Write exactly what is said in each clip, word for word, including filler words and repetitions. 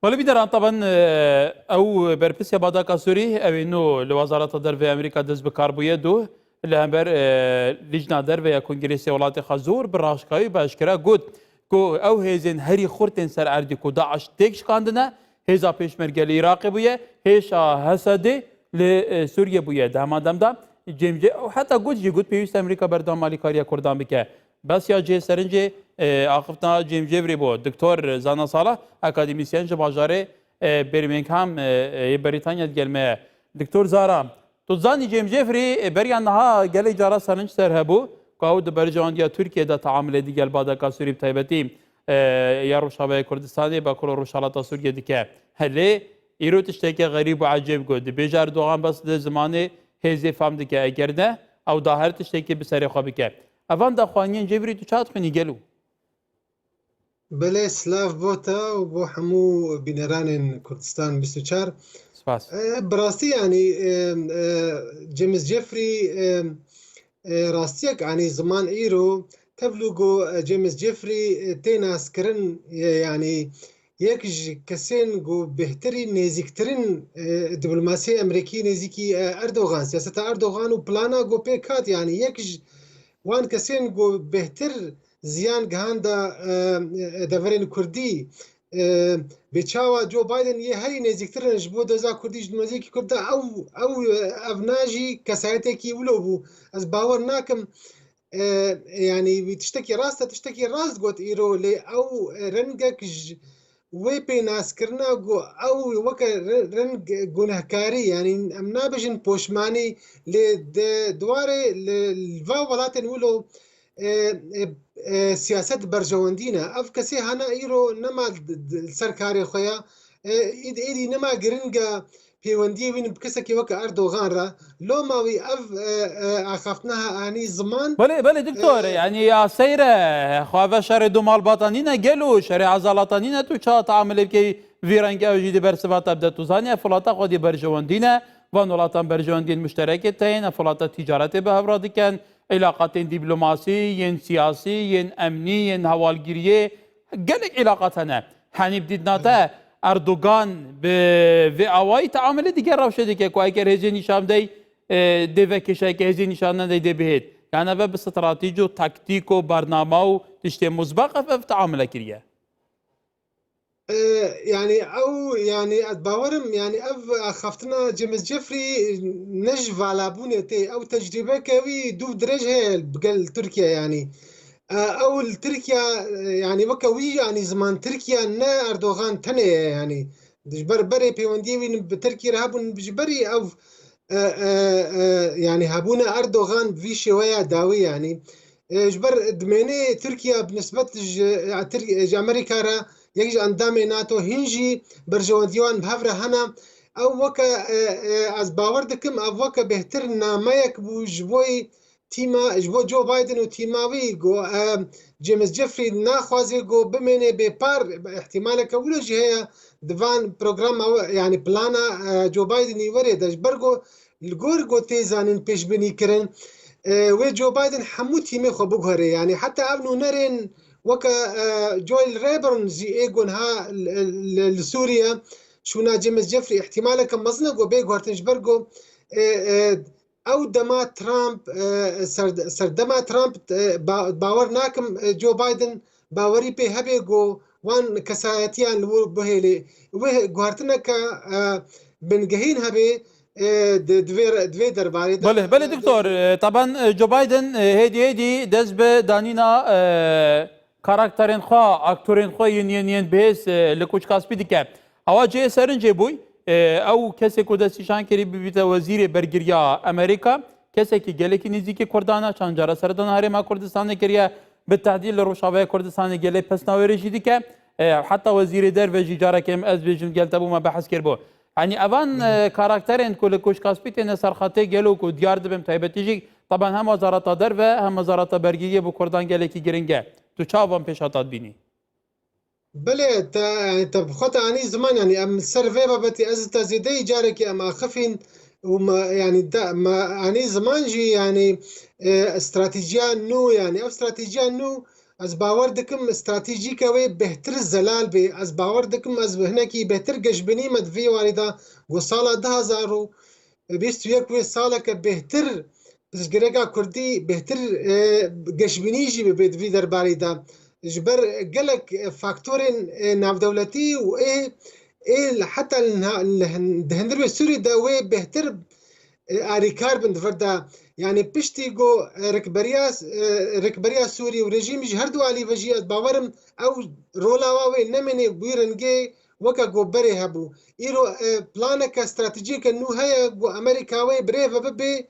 Belê bîneran, taban, e, ew berpirsiya Badaka Sûrî, ew ê nû li Wezareta Derve ya Amerîka dest bi kar bûye, dû li hember, e, Lîjna Derve ya Kongresa Welatê xwe zor bi raşkayî û bi eşkera got ku ew hêzên herî xurt ên ser erdî ku DAIŞ têk şikandine, hêza Pêşmerge li Iraqê bûye, hêşa Hesedê li, e, Sûriyê bûye. Di heman dem de cêmcê, û heta got jî, got pêwîst e Amerîka berdewam alîkariya Kurdan bike. Bes ya cihê serince, e, axiftina cêmcêvrê bû. Doktor Zana Salah, akademîsyen ji bajarê, e, Birmingham, e, e, yê Brîtanya digel me ye. Doktor Zara, tu zanî cêmcêvrê, e, beriya niha gelek cara serinc ser hebû, ku ew di berjewendiya Tirkiyê de teamilê digel Badaka Sûrî bi taybetî, e, ya Rojavayê Kurdistanê, Bakur û Rojhilata Sûriyê dike. Helê, îro tiştekî xerîb û ecêb got. Dibêje Erdogan bes di zimanê hêzê fam dike, eger ne, ew da her tiştekî bi serê xwe bike. Evan daxuyaniyên cêvrî tu çawa dixwînî gelo? Belê, silav bo te û bo hemû bîneranên Kurdistan bîst û çar. Spas. E, bi rastî, yanî, e, e, James Jeffrey, e, e, rastiyek, yanî ziman îro tevlû ku, e, James Jeffrey, e, tê naskirin, e, yanî yek ji kesên ku bêhtirî nêzîktirin, e, diplomasiyê Amerîkî nêzîkî, e, Erdogan, siyaseta Erdogan û plana ku pêk hat, yanî yek ji wan kesên ku bêhtir ziyan gihanda, e, e, deverên Kurdî, e, bê çawa Joe Biden yê herî nêzîktir in ji bo doza Kurdî, ji nêzîkî Kurd de ew, ew, ev na jî kesayetekî wilo bû. Ez bawer nakim, e, yanî wî tiştekî rast e, tiştekî rast got îro, lê ew rengek ji wê pênaskirina ku ew weke re-, reng gunehkarî, yanî em nabêjin poşmanî, lê di, di warê li, li va welatên wilo, e, e, e, siyaset berjewendî ne. Ev kesê hana îro nema di, di, li ser karê xwe ya. E, êdî, êdî nema giringa pêwendiyê wî bi kesekî weke Erdogan re. Loma wî ev, e, e, axaftina anî ziman. Belê, belê, doktor, e, yanî ya seyre, xwe ve şerê du malbata nîne, gelo şerê ezalata nîne, tu çawa teamilê bikey vî rengî ew jî di ber siva te bide. Tu zanî ev welata xwedî berjewendî ne, van welatan berjewendiyên muşterekê teyên, ev welata tîcaretê bi hev re dikin, îlaqatên dîplomasî, yên siyasî, yên emnî, yên hewalgiriyê, gelek îlaqat hene. Henî bi dîtina te Erdogan bi vê awayî teamilê digel rewşê dike ku eger hêzê nîşan bidey, e, dê vekêşayeke hêzê nîşan nedey dê bihêt. Yanî ve bi stratîc û taktîk û bernama û tiştê muzbeq ev, ev teamile kiriye. E, yanî ew, yanî ez bawerim, yanî ev axaftina James Jeffrey ne ji valabûnê tê. Ew tecrîbeke wî dû dirêj heye bi gel Tirkiye, yanî. E, ew li Tirkiye, e, yanî weke wî, yanî ziman Tirkiye ne Erdogan tenê ye, yanî. Ji ber berê pêwendiyê wî bi Tirkiye re hebûn, ji berî ev, e, e, e, yanî hebûna Erdogan bi vî şêweya dawî, yanî. E, ji ber dimênê Tirkiye bi nisbet ji, e, Tir-, ji Amerîka re yek ji endamê nato hîn jî berjewendiya wan bi hev re hene. Ew weke, e, e, ez bawer dikim, ev weke bêhtir nameyek bû ji bo tîma, ji bo Joe Biden û tîma wî ku, e, James Jeffrey naxwaze ku bimêne bê par, îhtimaleke wilo jî heye di van programa we, yanî plana, e, Joe Bidenî werê de, ji ber ku li gor ku tê zanîn pêşbînî kirin, e, wê Joe Biden hemû tîmê xwe biguhere. Yanî heta ev nûnerên weke, e, Joel Rayburn jî ê ku niha li, li, li Sûriye şûna James Jeffrey îhtimaleke mezin e ku bê guhertin, ji ber ku, e, e, ew dema Trump, e, ser-, serdema Trump, e, ba-, bawer nakim, e, Joe Biden bawerî pê hebe ku wan kesayetiyan li wir bihêle. Wê guhertineke, e, bingehîn hebe, e, di, di vê re-, di vê derbarê de. Belê, belê, e, doktor, e, taban, e, Joe Biden, e, hêdî hêdî dest bi danîna, e, karakterên xwe, aktorên xwe yên, yên, yên bihêz, e, li Koçka Spî dike. Ewa cihê serincê bûy, e, ew kesê ku destnîşan kirî bibîte wezîrê bergiriya Amerîka, kesekî gelekî nêzîkî Kurdan e, çend cara serdana Herêma Kurdistanê kiriye, bi tehdîd li Rojavaya Kurdistanê gelê pesna wê re jî dike. E, heta wezîrê derve jî careke em ez bêjim gel te bû me behs kir bû. Yanî evan, e, karakterên ku li Koçka Spî têne serxetê gelo ku diyar dibin taybetî jî, taban hem Wezareta Derve hem Wezareta Bergiriyê bo Kurdan gelekî giring e. Tu çawa van pêşhata dibînî? Belê, te, yanî te bi xwe te anî ziman, yanî em li ser vê babetê ez û te zêdeyî carekê em axifîn û me, yanî de, me anî ziman jî, yanî, e, stratejiya nû, yanî ev stratejiya nû, Ez bawer dikim stratejîka wê bêhtir zelal bê. Ez bawer dikim ez hinekî bêhtir geşbînî me di vê warî de, ku sala du hazar û bîst û yek wê saleke bêhtir pirsgirêka kurdî bêhtir, e, geşbînî jî bibe di vî derbarî de. Ji ber gelek, e, faktorên, e, navdewletî û ê, ê li heta li niha-, li hin-, di hundirê Sûrî de wê bêhtir, e, alîkar bin di vir de. Yanî piştî ku, e, rikberiya, e, rikberiya Sûrî û rejîmî ji her du alî ve jî ez bawerim ew rola wa wê nemêne wî rengê weke ku berê hebû. Îro, e, planeke stratejiyeke nû heye ku Amerîka wê birêve bibe,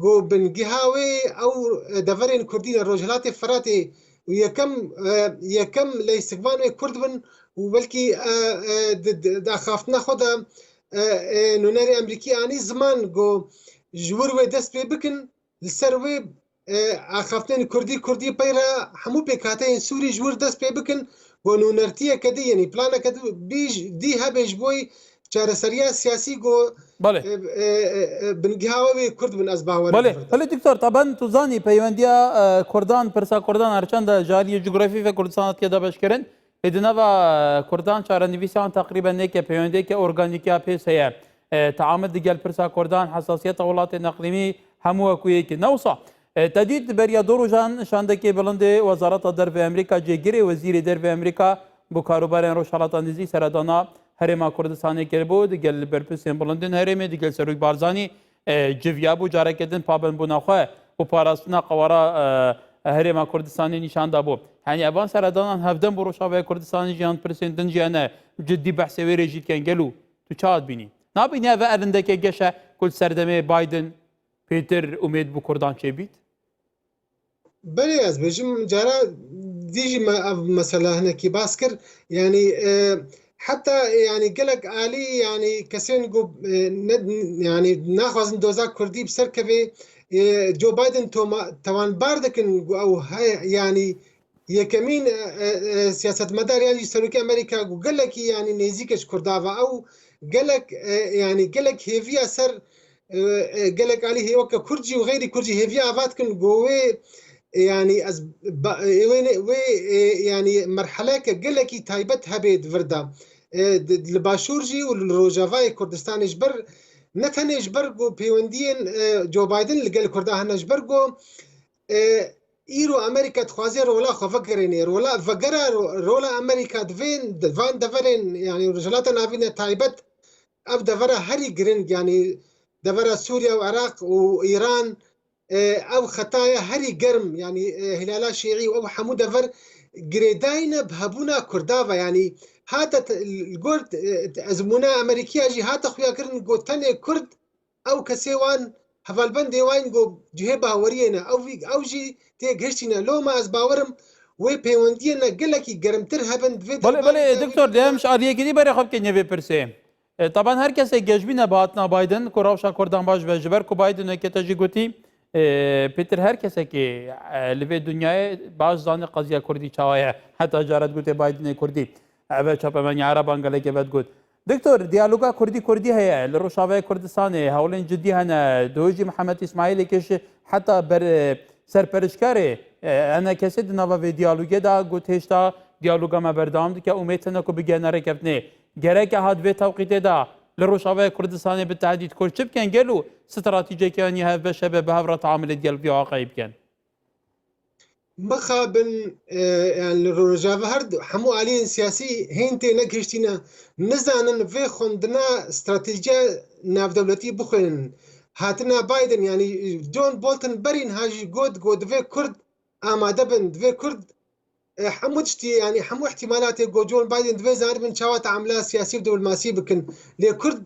ku bingiha wê ew, e, deverên Kurdî ne Rojhilatê Firatê û yekem, e, yekem leysikvan wê Kurd bin û belkî, e, e, di, di, di axaftina xwe de, e, e, nûnerê Emerîkî anî ziman ku ji wir wê dest pê bikin, li ser wê, e, axaftinên Kurdî, Kurdî pey re hemû pêkhateyên Sûrî ji wir dest pê bikin, ku nûnertiyeke dî, yanî planeke dî, bî ji-, dî hebe ji bo çareseriya siyasî ku, Belê. e, e, e, e, bingiha wê wê Kurd bin ez bawer Belê, dibim. Belê doktor, taben tu zanî peywendiya, e, Kurdan, pirsa Kurdan her çend ji aliyê cografî ve Kurdistan hatiye dabeşkirin. Ê di nava, e, Kurdan çarenivîsan teqrîben nêke peyndeke organîk ya pês heye. E, teamil digel pirsa Kurdan, hesasiyeta welatên eqlîmî hemû wekû yekî. Ne wisa, e, te dît beriya du rojan şandekê bilindê Wezareta Derve Amerîka, cêgirê Wezîrê Derve Amerîka bo karûbarên Rojhelata Nêzî seredana Herêma Kurdistanê kiribû, digel berpirsên bilindên herêmê, digel Serok Barzanî, e, civiyabû, careke din pabendbûna xwe û parastina qewara, e, Herêma Kurdistanê nîşan dabû. Yanî evan seredanan hevdem bo Rojavaya Kurdistanê jî yan pirsên din jî hene, cidî behsê wê rê jî dikin. Gelo tu çawa dibînî? Nabînî ev elindeke geş e ku li serdemê Biden pêtir umêd bi Kurdan çêbît? Belê, ez bêjim, cara dî jî me ev mesela hinekî bas kir. Yanî, e, heta, e, yanî gelek alî, yanî kesên ku, e, ne, yanî naxwazin doza Kurdî bi ser kevê, e, Joe Biden toma-, tewanbar dikin ku ew he, yanî yekemîn, e, e, e, siyasetmedar yan jî serokê Amerîka ku gelekî, yanî nêzîk e ji Kurda ve. Ew gelek, e, yanî gelek hêviya ser e, e, gelek alî hê-, weke Kurd jî û xeyrî Kurd jî hêviya ava dikin ku wê, e, yanî ez ba-, e, wê ne-, wê, e, yanî merheleke gelekî taybet hebê di vir de. E, di, li Başûr jî û li Rojavayê Kurdistanê ji ber, ne tenê ji ber ku pêwendiyên, e, Joe Biden li gel Kurda hene, ji ber ku, e, îro Amerîka dixwaze rola xwe vegerêne. Rola, vegera ro-, rola Amerîka di vên, di van deverên, yanî Rojhilata Navîn e taybet, ev devera herî giring, yanî devera Sûriye û Iraq û Îran, e, ev xeta ye herî germ, yanî, e, Hilala Şîî û ew hemû dever girêdayî ne bi hebûna Kurda ve, yanî hate te-, li gor, e, ezmûna Amerîkiya jî hate xuya kirin ku tenê Kurd ew kesê wan hevalbendê wan ku cihê baweriyê ne. Ew vî-, ew jî tê gihiştîne. Loma ez bawerim wê pêwendiyê ne gelekî germtir hebin, divê Belê, derbarê belê, de wî doktor, dê em ji aliyekî dî berê xwe bikên nê vê pirsê. E, taban her kesê geşbîne bi hatina Biden, ku rewşa Kurdan baş be, ji ber ku Biden weke te jî gotî, e, pêtir her kesekî, e, li vê dinyayê baş zane qeziya Kurdî çawa ye. Heta caret gote Bidenê Kurdî. Ev e çapemenî Ereban gelekê vedgot. Doktor, diyaloga Kurdî Kurdî heye. Li Rojavayê Kurdistanê hewlên cidî hene. Dohê jî Mihemed Îsmaîlê kêş heta ber, e, serperişkarê, e, enekesê di nava vê diyalogê de got, hêşta diyaloga me berdewam dike. Umêd tune ku bigihene rêkeftinê. Gerek e ha di vê tewqîtê de li Rojavayê Kurdistanê bi tehdîd kor çi bikin? Gelo stratejiyeke yan hevbeş hebe bi hev re teamilê digel vî waqeyî bikin? Mixabin, e, yani li Rojava her du, hemû aliyên siyasî hên tê negihiştîne, nizanin vê xwendina stratejiya navdewletî bixwînin. Hatina Biden, yani John Bolton berî niha jî got, got divê Kurd amade bin, divê Kurd, e, hemû tiştî, yani hemû ihtimalatê got John Biden divê zanibin çawa teamila siyasî û diplomasî bikin. Lê Kurd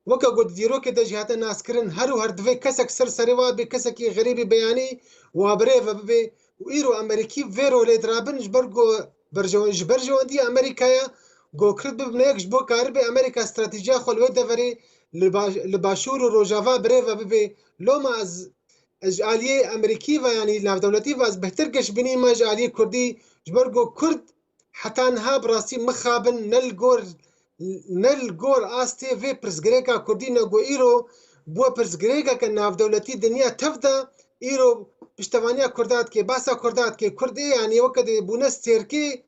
Weke ku di dîrokê de jî hate naskirin, her û her divê kesek ser serê wa bê kesekî xerîbî beyanî û abirê ve bibê û îro Amerîkî vê rolê dirabin ji ber ku berjewen-, ji berjewendiya Amerîkaya ku Kurd bibine yek ji bo karibê Amerîka stratejiya xwe li wê deverê li baş-, li Başûr û Rojava birê ve bibê. Loma ez, ez ji aliyê Amerîkî ve, yanî navdewletî ve ez bêhtir geşbînî me ji aliyê Kurdî, ji ber ku Kurd heta niha bi rastî mixabin ne li gor, ne li gor astê vê pirsgirêka Kurdî ne ku îro bûye pirsgirêkeke navdewletî dinya tev de, Îro piştevaniya Kurda dike, basa Kurda dike. Kurd ê, yanî weke de bûne stêrkê,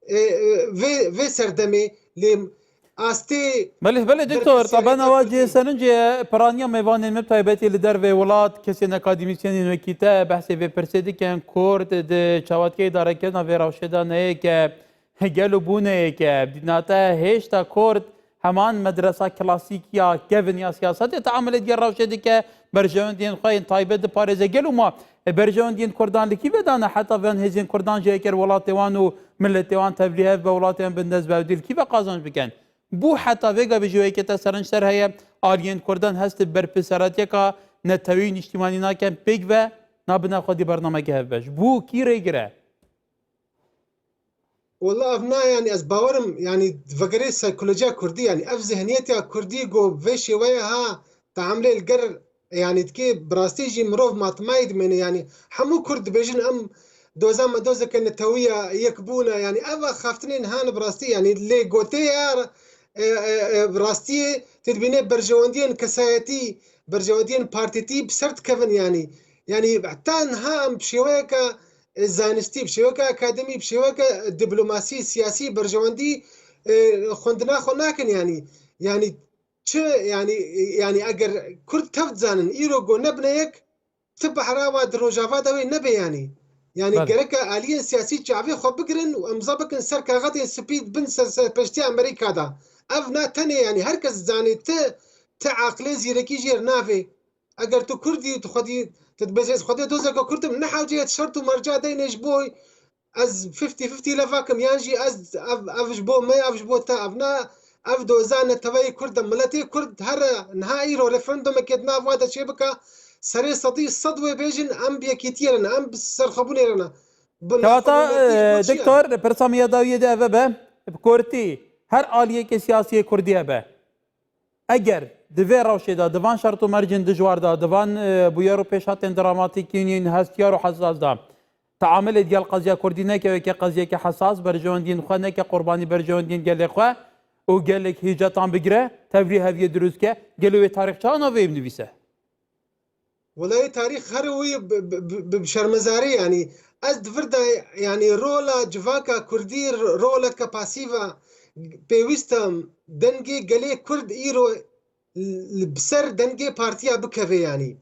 e, e, vê, vê serdemê lê astê. Belê, belê, doktor, tabena wa cihê serince piraniya mêvanên me, taybetî li dervê welat, kesên akademîsyenên wekî te behsê vê pirsê dikin, Kurd di çawatkê îdarekirina vê rewşê de neyê ke gelo bûneyê ke dînate hêşta Kurd heman medresa klasîk ya kevin ya siyasetê teamilê diye rewşê dike, berjewendiyên xwe yên taybet diparêze. Gelo ma e, berjewendiyên Kurdan li kî vedane heta van hêzên Kurdan jê eker welatê wan û miletê wan tevlî hev be, welatê wan bindest be, ew dî li kî ve qazanc bikin? Bû heta vê gavê ji wê yekê te serinc ser heye, aliyên Kurdan hest bi berpirsiyariyeka netewî û niştimanî nakin, pêk ve nabine xwedî bernameke hevbeş. Bû kî rêgire? Wela ev na, yanî ez bawerim, yanî vegerê psîkolojiya Kurdî, yanî ev zihniyetiya Kurdî ku vê şêweye ha teamlê li gel, yanî dikê bi rastî jî mirov matmayî dimêne, yanî hemû Kurd dibêjin em doza me dozeke netewî ya, yekbûn e, yanî ev axaftinên han bi rastî, yanî lê gotê ya, e, e, e, bi rastiyê tê dibîne berjewendiyên kesayetî, berjewendiyên partîtî bi ser dikevin, yanî, yanî heta niha em bi şêweyeke e, zanistî, bi şêweke akademî, bi şêweke, e, diplomasî, siyasî, berjewendî, e, xwendina xwe nakin, yanî, yanî çi, yanî, yanî eger Kurd tev dizanin, îro go nebine yek, ti behra wa di Rojava de wê nebe, yanî. Yanî Belê. Gereke aliyên siyasî çavê xwe bigirin û imza bikin ser kaxetên spî bin ser, serpeştiya Amerîka de. Ev na tenê, yanî her kes dizanê ti, ti aqilê zîrekî jêr navê. Eger tu Kurd î, tu xwedî, tu dibêjê, ez xwedê dozeke Kurd im, ne hewce yê şert û merca deyne ji bo ez fifty fifty lev akim, yan jî ez, ev, ev ji bo me, ev ji bo te, ev ne, ev doza neteweyê Kurd e. Miletê Kurd here niha îro referandumekê di nav wa de çêbike, serê sedî sed wê bêjin, em bi yekîtiyê re ne, em bi serxwebûnê re ne. Bi Kewata, naxwebûnê e, jî doktor, pirsa min ya dawiyê de eve be, bi kurtî, her aliyekê siyasî yê Kurdî hebe. Eger di vê rewşê de, di van şert û mercên dijwar de, di van, e, bûyer û pêşhatên dramatîkî yên hestiyar û hesas de, teamilê digel qeziya Kurdî neke weke qeziyeke hesas, berjewendiyên xwe neke qurbanî berjewendiyên gelê xwe û gelek hîcetan bigire, tevlî heviyê dirust ke, gelo wê tarîxçiya navê binivîse? Wela yê tarîx her wî bi, bi, bi, bi şermezarî, yanî ez di vir de, yanî rola civaka Kurdî r-, roleke pasîv e. Pêwîst e dengê gelê Kurd îro li, bi ser dengê partiya bikeve, yanî.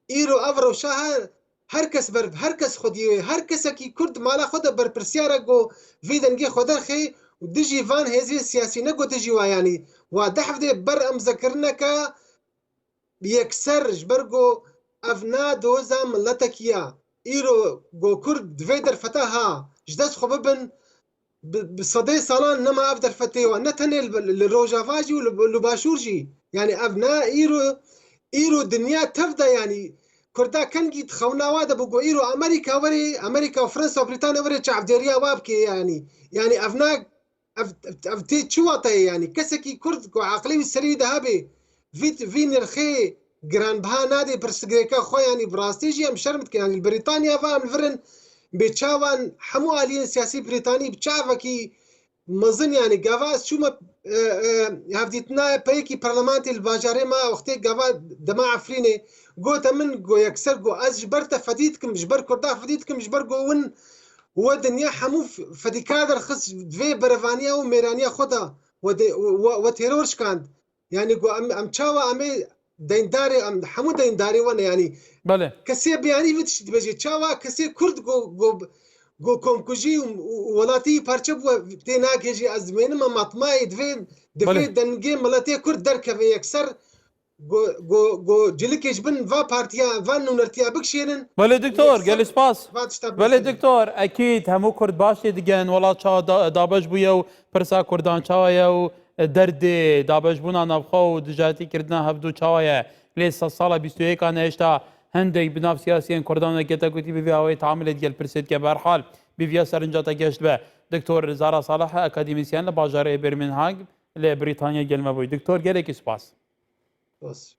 Îro ev rewşa her, her kes ber, her kes xwedî wê, her kesekî Kurd mala xwe de berpirsiyar e ku vî dengê xwe derxê û dijî van hêzên siyasî ne ku dijî wa, yanî wa dehf dê ber emzekirineke yekser, ji ber ku ev na doza miletekî ya. Îro ku Kurd di vê derfeta ha ji dest xwe bibin, bi, bi sedê salan nema ev derfetê wa. Ne tenê li, li Rojava jî û li, li Başûr jî. Yanî ev na îro, îro dinya tev de, yanî Kurda kengî di xewna wa de bû ku îro Amerîka were, Amerîka û Fransa û Brîtanya were çavdêriya wa bike, yanî. Yanî ev na ev, ev, ev tê çi wateyê, yanî? Kesekî Kurd ku aqilê wî serî wî de hebe, vî, vî nirxê giranbiha nadê pirsgirêka xwe, yanî bi rastî jî em şerm dikin. Yanî li Brîtanya ve em li vir in, bê çawan hemû aliyên siyasî Brîtanî bi çavekî mezin, yanî gava ez çûme, e, e, hevdîtina peyekî perlementê li bajarê me, wextê gava dema Efrînê, gote min, go yekser go ez ji ber te fedî dikim, ji ber Kurda fedî dikim, ji ber go win we dinya hemû f-, fedîkar derxist vê berevaniya û mêraniya xwe de we de, we, we teror şikand. Yanî ku em, em çawa em ê deyndarê, em hemû deyndarê we ne, yanî Belê. Kesê biyanî vê tiştî dibêje. Çawa kesê Kurd ku, ku, ku komkujî û, û welatî parçe bû tê nagihêjî, ez dimênim em matmayê divê, divê Belê. Dengê miletê Kurd derkeve yekser. Go, go, go cilikê ji bin va partiya, va nûnertiya bikişênin. Belê doktor, gelî spas. Belê doktor, ekîd hemû Kurd baş tê digin, welat çawa da, dabeş bûye û pirsa Kurdan çawa ye û derdê dabeşbûna navxwe û dijatîkirina hevdû çawa ye. Lê se sala bîst û yek a nehêşta hindek bi nav siyasiyên Kurdan weke te gotî bi vî awayî teamilê digel pirsê dike. Bi her hal, bi viya serinca te geşt be. Doktor Zara Salih, akademîsyen li bajarê Birmingham li Brîtanya gel me bûy. Doktor, gelekî spas. Spas.